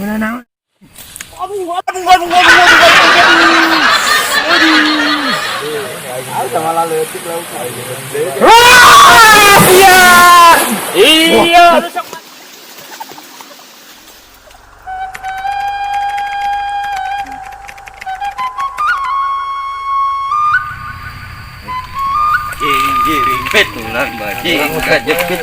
Bener naon? Aduh, aduh, aduh, aduh, aduh, aduh. Ah, sama leutik lauk. Wah, iya. Iya. Jing tulang bajing kajepit.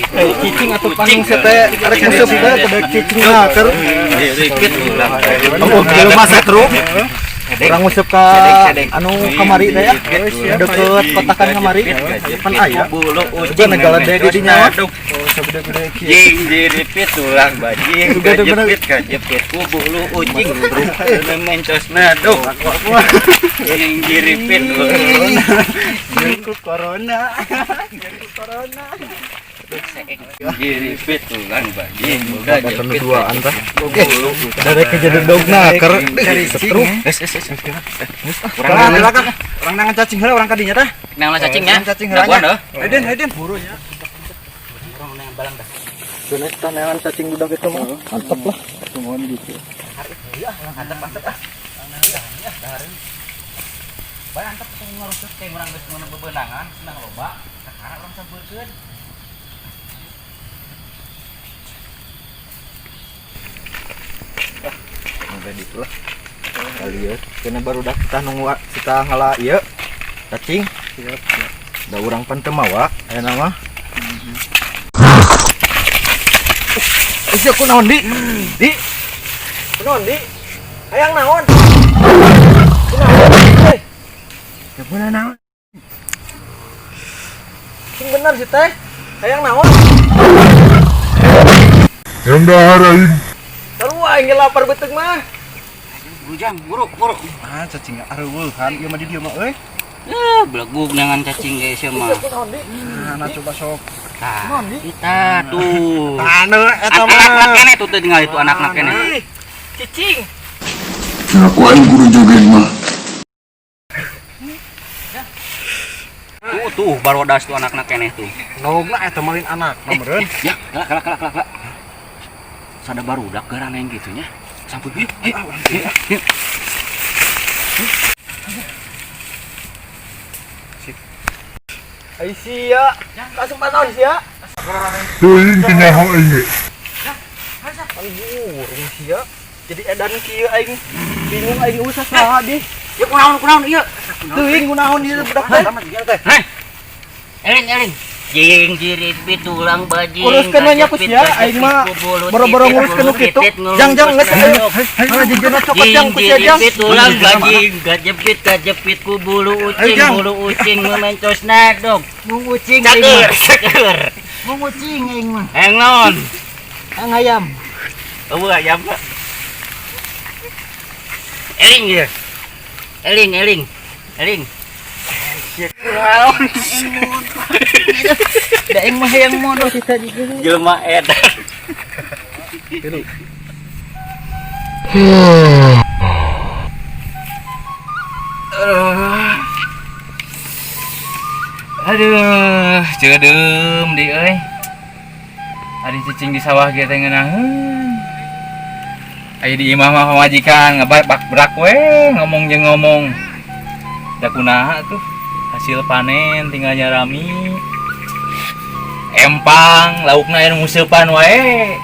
Cicing atau paning teh arek nguseup teh teh cicing keur. Jiripit tulang. Oh, jelema setruk. Urang nguseup ka anu kamari teh ya. Deket kotakan kamari. Pan aya. Bulu Juga negara deh di dinya. Jing jiripit tulang bajing kajepit kajepit ku bulu ucing mencos naduk. Jing jiripit Corona. Corona. Jiripit tulang bajing kajepit duaan tah. Dari kejadian dogna keur setruk. Urang Urang nangan cacing heula urang kadinya tah. nangan cacing ya. Cacing heula. Haiden haiden buru nya. Urang nangan balang dah. Bener tah nangan cacing budak itu mah. Mantep lah. Tungguan gitu. Iya, urang antep-antep ah. Urang dahareun. Bae antep teh ngarusut teh urang geus meunang bebenangan, senang loba, kakara urang sampeurkeun. Sampai ditulah. Kali ya, kena baru dah kita nunggu kita ngala ieu cacing. Siap, siap. Da urang pan teu mawa aya nama. Sia kunaon di? Di. Kunaon di? Hayang naon? Kunaon? Hei, Teu bener naon? sing bener sih teh. Hayang naon? Yang dahar aing. Sarua aing ge lapar beuteung mah. Bujang, buruk, buruk. Ah, cacing areuweuhan ieu mah di dieu mah euy. Eh, belegug nangan cacing guys ya mah. Kunaon di? Nah, coba sok. Tah, kita tuh. Taneuh eta Anak-anak kene tuh tinggal itu anak-anak kene. Cicing. Aku aing guru joget mah. Tuh tuh barodas tuh anak-anak kene tuh. Nogna eta malin anak meureun. Ya, kelak kelak kelak kelak. Sada barudak garana yang gitunya. Sampai yuk, yuk, yuk. Ai sia. Kasumpan naon sia? Teuing teu nyaho aing ge. Aing sia. Jadi edan kieu aing bingung aing usah saha di. Ya kunaon kunaon ieu. Teuing kunaon ieu budak teh. Hei. Elin elin. Jing jiripit tulang bajing. Uruskeun we nya ku sia aing mah boro-boro nguruskeun nu kitu. Jang jang geus. Halah jejena cokot jang ku sia jang. Jiripit tulang bajing gajepit gajepit ku bulu ucing bulu ucing memencos nadog. Mung ucing aing mah. Cager cager. Mung ucing aing mah. Hayang naon? Hayang ayam. Eueuh ayam mah. Eling ieu. Eling eling. Eling. Da aing mah hayang modal kita juga. Jelema edan. Aduh, ceudeum di euy. Ari cicing di sawah ge teh ngeunaheun. Aya di imah mah pamajikan ngabak brak we ngomong jeung ngomong. Da kunaha tuh hasil panen tinggal nyarami. Empang laukna aya nu nguseupan wae.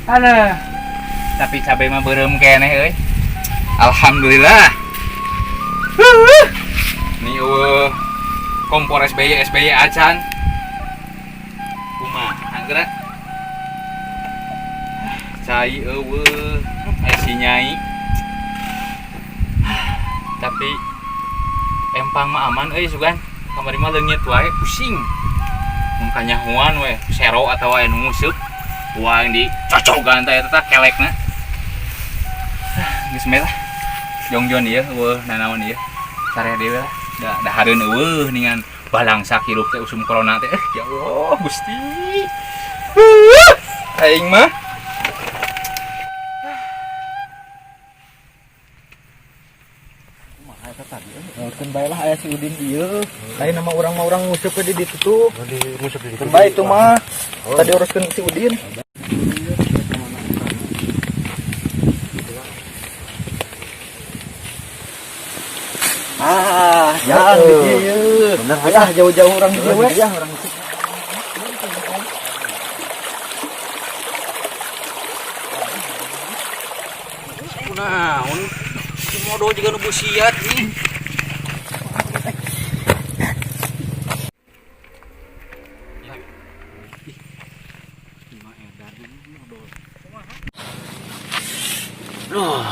Alah. Tapi cabe mah beureum keneh euy. Alhamdulillah. Nih eueuh kompor SBY SBY acan. Kumaha geura? Cai eueuh, aya si Nyai. Tapi empang mah aman euy sugan. Kamari mah leungit wae pusing. Mun kanyahoan we sero atawa anu nguseup uang di cocogan teh eta tah kelekna. Geus meh lah. Jongjon ieu eueuh nanaon ieu. Sare deui lah. Da dahareun eueuh ningan balangsak hirup teh usum corona teh. Ya Allah Gusti. Aing mah Keun bae lah aya si Udin ieu. Lain nama urang mah urang nguseup ke di ditu tuh. Keun bae itu mah. Tadi uruskeun si Udin. Ah, jangan Heeh. gitu. Bener Ah, jauh-jauh orang di we. Ya orang Kunaon? Si modo juga nu busiat nih. Duh.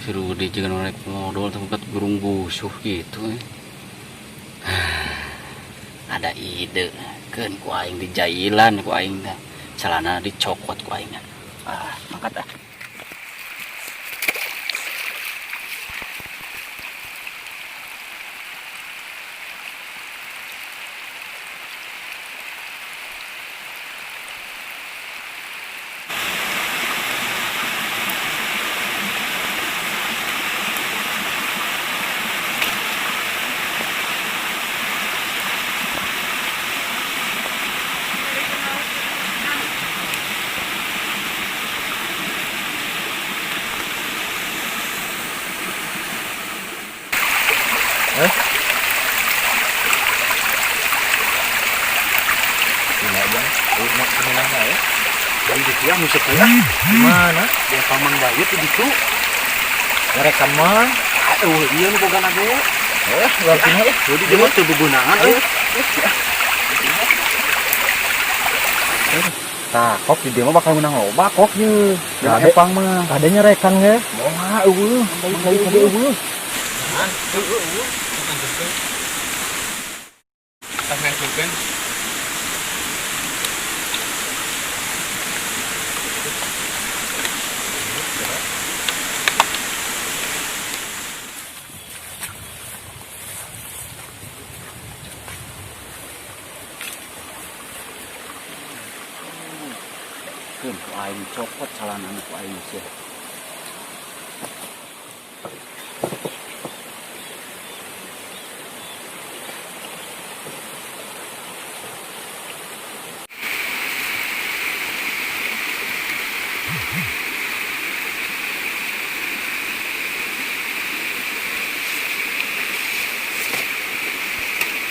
Si Rudi juga nu rek modol tempat burung busuh gitu. Eh. Ada ide keun ku aing dijailan ku aing teh. Celana dicokot ku aing. Ah, mangkat ah. Mana? Dia pamang Dayut gitu. Ngerekam mah. Aduh, iya nu boga nago. Eh, luar sini ya. Jadi dia mah teu bebenangan euy. Tah, kok di dia mah bakal menang loba kok ye. Da epang mah. Adanya rekan ge. Moal eueuh, balik lagi eueuh. Tas ngancurkeun. Keun ku aing cokot calanana ku aing sia.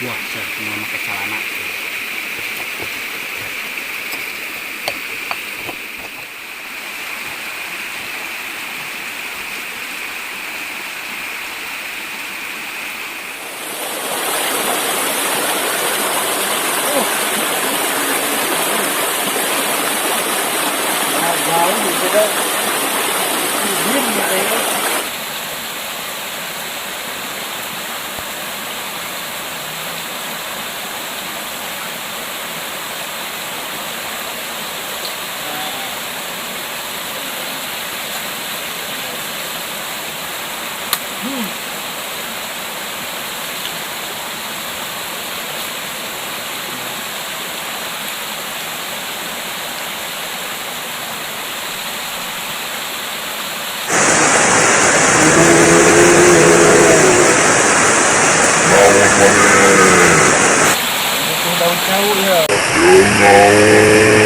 Wah, saya cuma pakai celana. Jauh gitu dah. Udin gitu ya.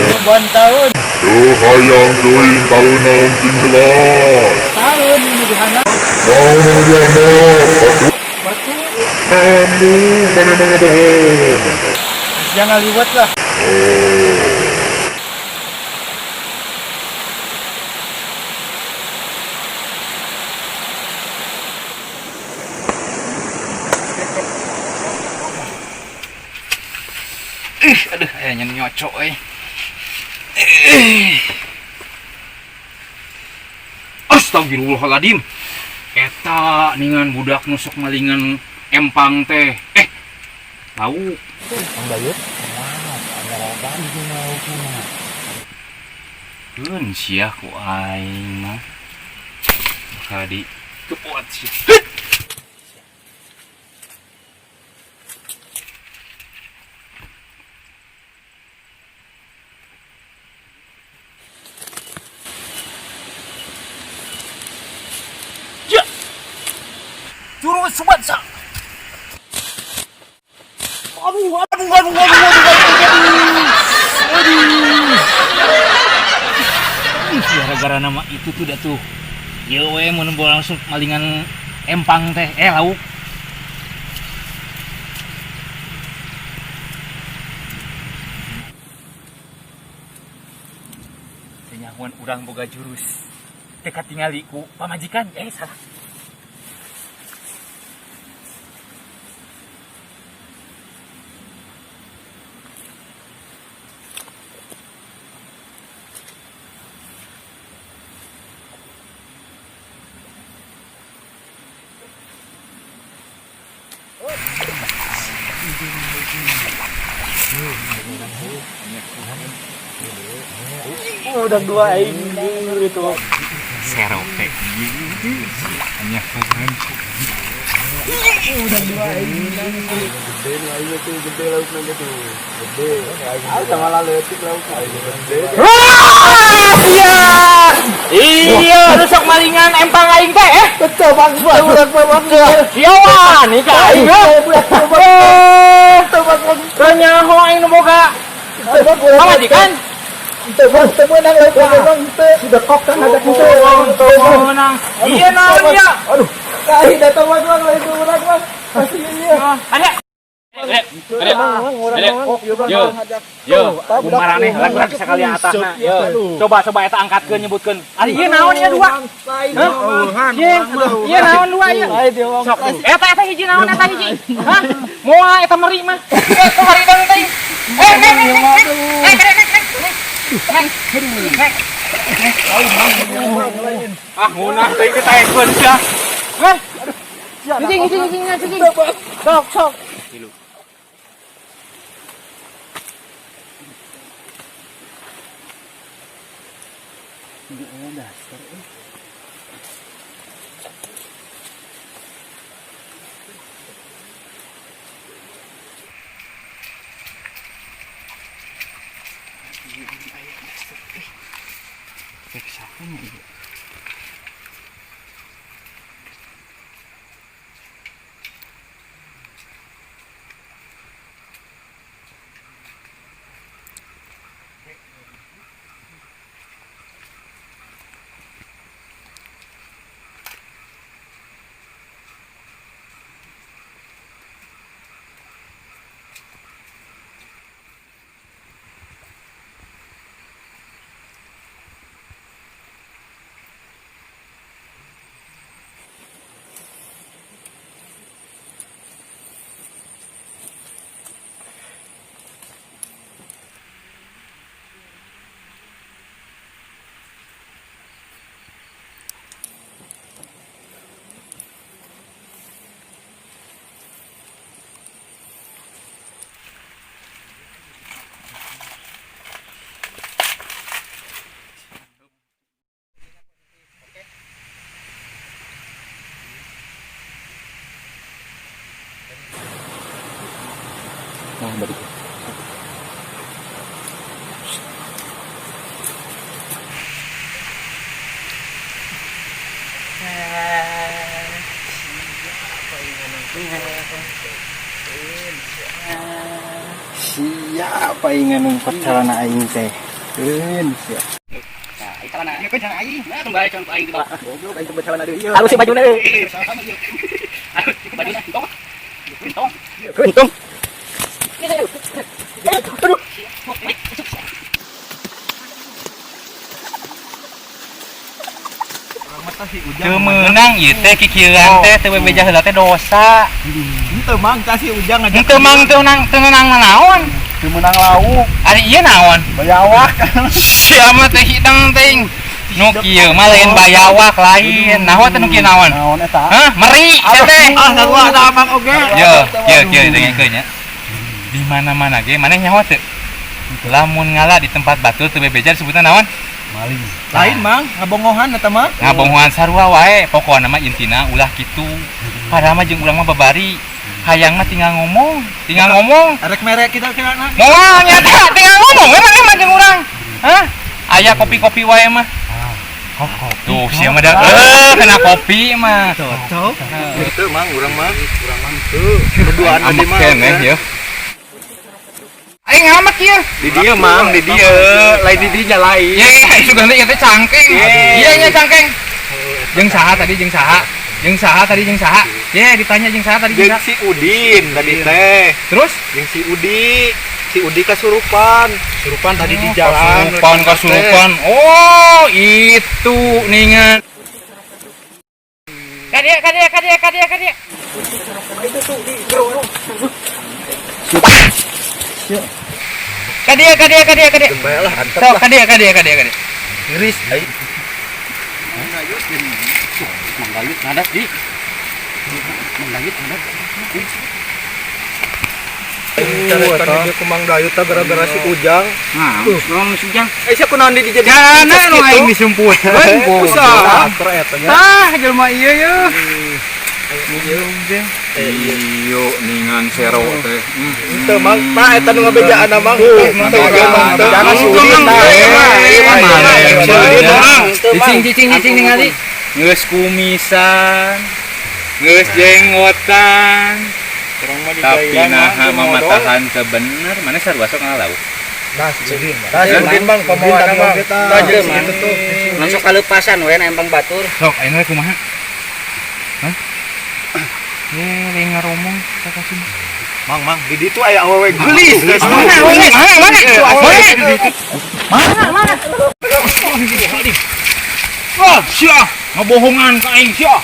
Ribuan tahun. Tuh hayang teuing tahun naon sing jelas. Tahun ini di hana. Naon nu diana? Batu. Kamu mana mana bohong. Jangan liwat lah. Ih, aduh, ayahnya nyocok euy. Astagfirullahaladzim. Eta ningan budak nusuk malingan empang teh. Tahu. Mang Dayut. Wah, ada loba di laukna. Keun sia ku aing mah. Bakal di kepot sia. Jurus Subatsa. Aduh, aduh, aduh, aduh, aduh, aduh, aduh. Gara-gara nama itu tuh dah tuh. Ieu we mun langsung malingan empang teh lauk. Nyahuan urang boga jurus. Teu katingali ku pamajikan. Salah. Udah dua aing itu. Serope. Hanya udah dua aing. Gede lauknya tuh, gede lauknya tuh. Gede. Ah, sama laletik lauknya. Gede. Iya, lu sok malingan empang aing teh eh. Betul bang, urang bang. Iya wani ka aing. Betul bang. Nyaho aing nu boga. Pamajikan. Teu meunang lauk bang teu. Sudah kok kan ada kitu. Teu meunang. Iya naon ya? Aduh, kai datang bang lain urang bang. Pasti iya. Ada. Yo. Yo, kumaraneh lag-lag sakalian atasna. Yo. Coba coba eta angkatkeun nyebutkeun. Ari ieu naon ieu dua? Hah? Ieu naon dua ieu? Sok. Eta eta hiji naon eta hiji? Hah? Moal eta meri mah. Eta meri dong teh. Ah, ngunah teh ketaekeun sia. Hah? Cicing cicing cicing. Sok sok. Nah, balik. Siapa ingin nungkot celana aing teh? Siap. Nah, celana. Ieu celana aing. Nah, kembali celana aing dibawa. Goblok aing coba celana deui. Halus sih bajuna euy. Halus bajuna tong. Tong. Untung. Aduh. Teu meunang ieu teh kikieuan teh teu bebeja heula teh dosa. Henteu mang tah si Ujang ngajak. Henteu mang teu meunang teu meunang naon? Teu meunang lauk. Ari ieu naon? Bayawak. Sia mah teh hidang teuing. Nu kieu mah lain bayawak lain. Naon teh nu kieu naon? Naon eta? Hah, meri sia teh. Ah, sarua da amang oge. Yo, kieu kieu dengekeun nya. Di mana-mana ge maneh nyaho teu? Lamun ngala di tempat batur teu bebeja disebutna naon? Maling. Lain mang, ngabongohan eta mah. Ngabongohan sarua wae, pokona mah intina ulah kitu. Padahal mah jeung urang mah babari. Hayang mah tinggal ngomong, tinggal ngomong. Arek merek kita kena. Moal nyata tinggal ngomong we maneh mah jeung urang. Hah? Aya kopi-kopi wae mah. Tuh, sia mah da kena kopi mah. Cocok. Henteu mang, urang mah teu. Berduaan aja mah. Keneh ya. Aing ngamak ieu. Di dieu Mang, di dieu, lain di dinya lain. Ye, sugan teh ieu teh cangkeng. Iya nya cangkeng. Jeung saha tadi jeung saha? Jeung saha tadi jeung saha? Ye, ditanya jeung saha tadi jeung Jeung saha? si Udin tadi teh. Terus Jeung si Udi, si Udi kasurupan. Surupan tadi di jalan. Kasurupan, kasurupan. Oh, itu ningan. Kadia, kadia, kadia, kadia, kadia. Kadia, kadia, kadia, kadia. Lah, antep Sok, kadia, kadia, kadia, kadia. Iris. Mang Dayut ngadat di. Mang Dayut ngadat. Carekan dia ku Mang Dayut tah gara-gara si Ujang. Nah, ngomong si Ujang. Eh sia kunaon di jadi Jana nu aing disumput. Usaha. Eta nya. Tah, jelema ieu ye. Iyo ningan sero teh. Teu Mang, tah eta nu ngabejaan Mang. Teu Mang, teu. Jangan si Udin tah. Cicing cicing cicing ningali. Geus kumisan. Geus jenggotan. Tapi naha mamatahan teu bener, mana sarua sok ngalauk. Nah, si Udin. Tah si Udin Mang, pamawana Mang. Tah jeung si itu tuh. Langsung kalepasan we na empang batur. Sok ayeuna we kumaha? Hah? Ye, lain ngaromong ka kasih. Mang, Mang, di ditu aya awewe geulis. Mana, mana, mana, mana? Mana, mana? Wah, sia, ngebohongan ka aing sia.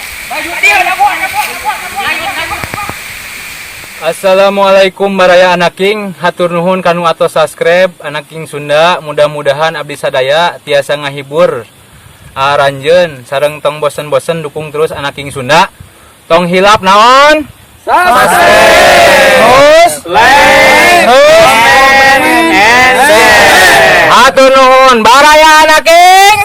Assalamualaikum baraya Anak King, hatur nuhun kanu atos subscribe Anak King Sunda, mudah-mudahan abdi sadaya tiasa ngahibur aranjeun sareng tong bosen-bosen dukung terus Anak King Sunda. Tong hilap naon? Subscribe. Terus like, terus comment, and share. Hatur nuhun baraya Anak King.